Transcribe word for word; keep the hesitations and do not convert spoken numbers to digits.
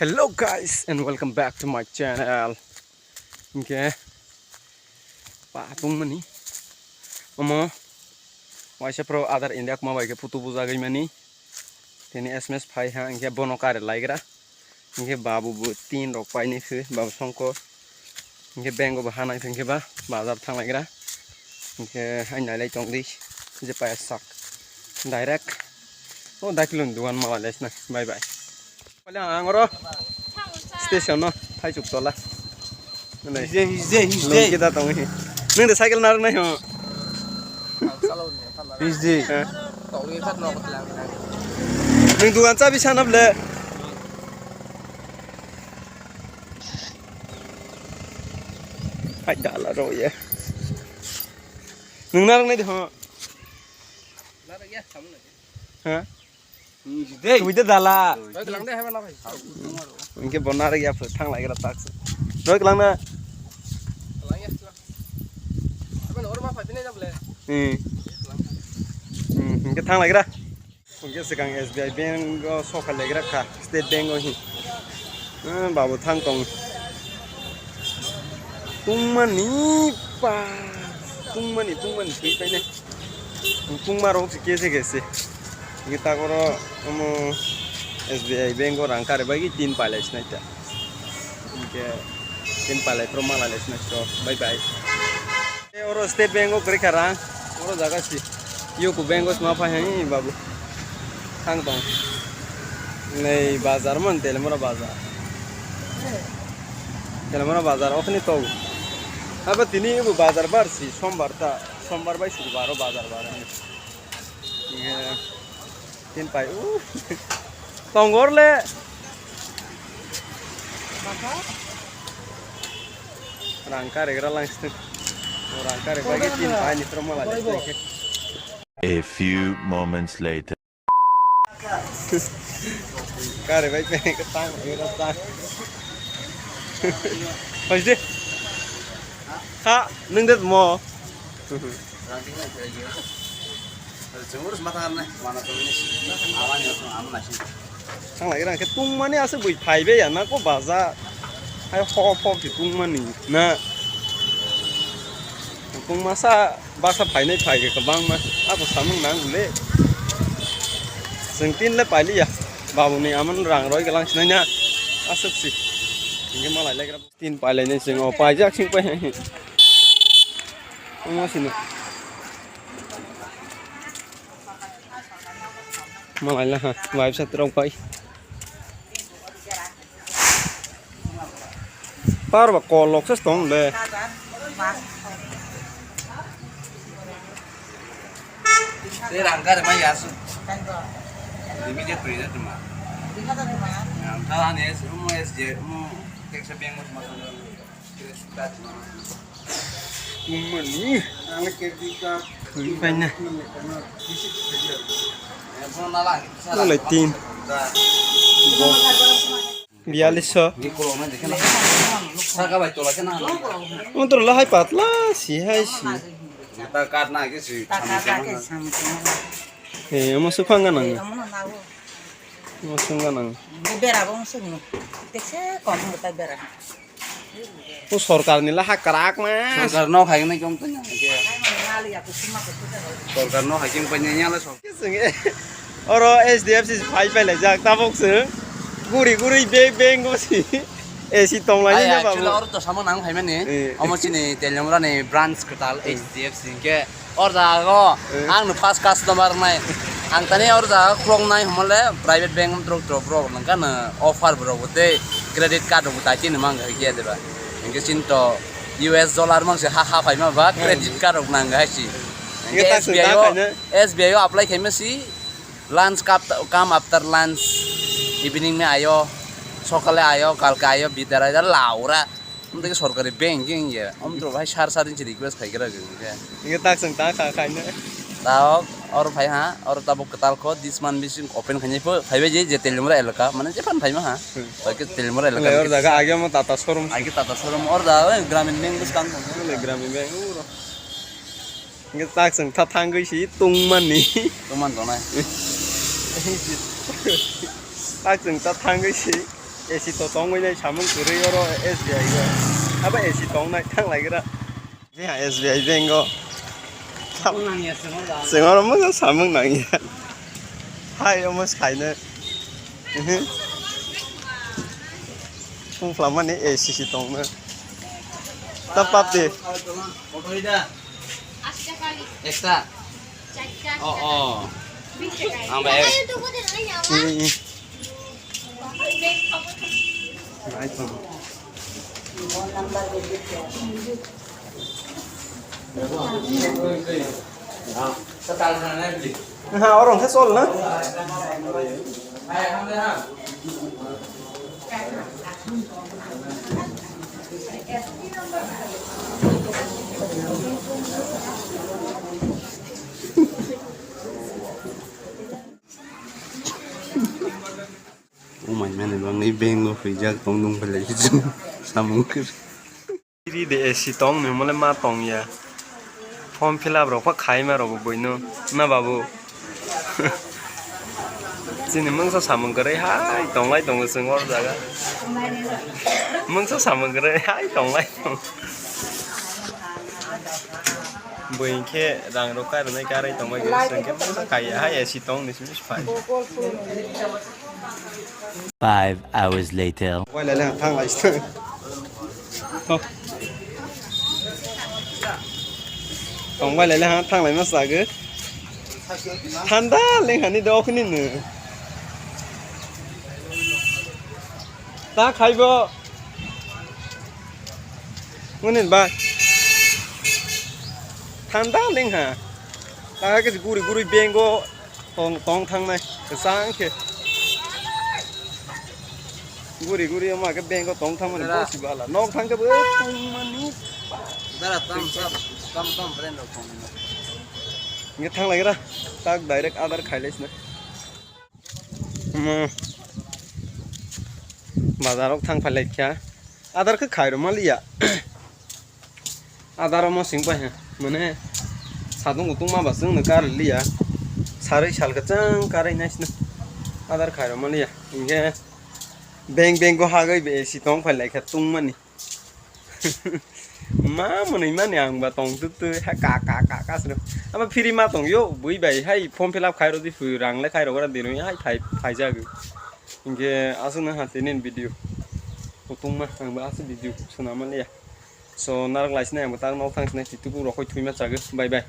Hello guys and welcome back to my channel. Hingke pa tongmani omo waisa pro Aadhaar India kuma bai khe photo bujagwi mani. Tini S M S phai ha hingke bono kare laigra. Hingke babu bo tin rok paini khe babu songkor. Hingke bank o bo ha nang thangkhe ba bazar thang laigra. Hingke hai nailai tongdi je paya sak direct o dakilon dugan ma wale sna bye bye. Wale ang oro station no thaichuk tola. Hijde, hijde, hijde. Lungki da tong hi. Nung de cycle narwk nai ho. Hijde. Ha? Nung dugan chabi sana ble. Hai dala ro ye. Nung narwk nai de ho. Ha? Twi de dala. Hingke bo narwk ya pho thang lai gra tak. Roi klang na. Hmm. Hmm, hingke thang lai gra. Hingke swkang S B I bank o sokha lai gra kha, State Bank o hin. Ah, babu thang tong. Tungmani pa, tungmani, tungmani twi paine. Tungma rok se kese kese. Hingke ta oro omo S B I bank o rang kare bai tin palai sinai ta. Hingke tin palai pro malai sinai to. Bye bye. E oro State Bank o kwrwi kha rang. Oro jaga si. Yuko bank o sma phai hai babu. Thang tong. Nei bazar mon Telemura bazar. Telemura bazar okhni tong. Abo tini ibu bazar bar si sombar ta. Sombar bai suru baro bazar bar. Iya. Tin pai u. Tonggor le. Rang kare gra lang sini. Rang kare bagi tin pai ni promo la. A few moments later. Kare bai pe ka tang gra tang. Hoje. Ha, nung det mo. Thang lai gra khe tungmani aswk bui phai be ya na ko baza. Hai ho pho ki tungmani na. Tungmasa basa phainai phai khe kwbangma. Abo samung nang le. Chwng tin le pailiya. Babuni amon rang roi galang sinai na. Aswk si. Hingke malai le gra. Tin pailai nai chwng o paijak sing pai. Omo sini. Malai la ha, bai sa trok pai. Par ba kol lok ses tong le. Tei rang kare ma yasu. Dimi je tui je tuma. Yang kala ne es mo es je mo teksa beng mo tuma. Tungmani. Thwi paina. Nalai tin. Biyalisso. Motor la hai patla si hai si. Eh, omo sukhang ganang. Omo sung ganang. Bera bo sung. Tekse kom ta bera. O sorkar ni la ha kwrak ma. Sorkar no hai nai kom tanya. Sorkar no hai kim panya nya la sok. Oro S D F C phai phai lai jak tabok se. Guri guri beng beng go si. A C tong lai nya babu. Oro to samo nang phai mani. Omo chini Telemura ni branch kwtal S D F C ke. Or jago ang no first customer nai. Ang tani or jago khulok nai humole private bank drop drop rok nang kan offer bro bote credit card rok tai tin mang ga kia deba. Engke sin to U S dollar mang se ha ha phai ma ba credit card rok nang ga si. Engke S B I o, S B I o apply khai ma si lunch cup kam after lunch evening me ayo sokale ayo kalke ayo bidar ayo laura. Omo tei sorkari bank hingke, omo tei hai sar sar ni request khai khe rw khe. Hingke tak chwng ta kha khaina. Tabok oro phai ha, oro tabok kwtal kho, this month bising open khainai pho, phai bai je, je Telemura elaka, mane je phan phai ma ha. Bai khe Telemura elaka. Oro jaga age mo Tata showroom. Age Tata showroom, oro jaga Gramin Bank bwskang thang. Gramin Bank oro. Hingke tak chwng ta thangwi si tungmani. Tungman tonai. Tak chwng ta thangwi si. A C to tongwi nai samung kwrwi oro S B I go. Abo A C tongnai thang lai gra. Jeha S B I bank o. Samung nangya, samung da. Sengoro mo samung nangya. Hai, omo khaina. Mhm. Phung phlamani A C si tongna. Ta pap de. Auto ida. Ekta. Oh, oh. Ang ba ek. Hmm. Ha, orang ke sol na? Umai mani bangwi bank o huijak tongdung belai samung kwrwi. Iri de A C tong ni mole ma tong ya. Form fill up rok pa khai ma rok bo buino na babu. Chini mungsa samung kwrwi hai tong lai tongo chwng or jaga. Mungsa samung kwrwi hai tong lai tong. Buini khe rang rok kai rwnai karwi tong bai khe chwng khe mungsa kai ya hai A C tong ni simi phai. Five hours later. Wai lai le thang lai sna. Tong bai lai le ha thang lai ma sa ge. Thanda leng hani do khni nu. Ta khai bo. Munin ba. Thanda leng ha. Ta ke guri guri bengo. Tong, tong thangnai, kwchang khe. Guri guri omo khe bank o tong thangmani. Dara. Bo si bala. Nok thang khe bo tongmani. Dara, tam, tam, tam, tam, brand rok tong. Nge thang lai gra. Tak direct Aadhaar khai lai sna. Omo. Bazar rok thang phai lai kha. Aadhaar khe khai rw maliya. Aadhaar omo sing pai ha, mane sadung kutung ma ba chwng no kar liya, sarwi sal kwchwng karwi nai sino Aadhaar khai rw maliya, hinkhe bank bank o hagwi be A C tong phai lai kha tungmani. Ma mwnwi mani ang ba tong twi twi ha ka ka ka ka sino. Abo free ma tong yo, bui bai hai form fill up khai rw di phu rang le khai rw gra di nwi hai phai phai jagwi. Hinkhe aswk no ha tini video. Kutung ma ang ba aswk video swnam maliya. So, narwk lai sinai ang bo tak nok thang sinai, twi tubu rok hoi thwima chagwi. Bye bye.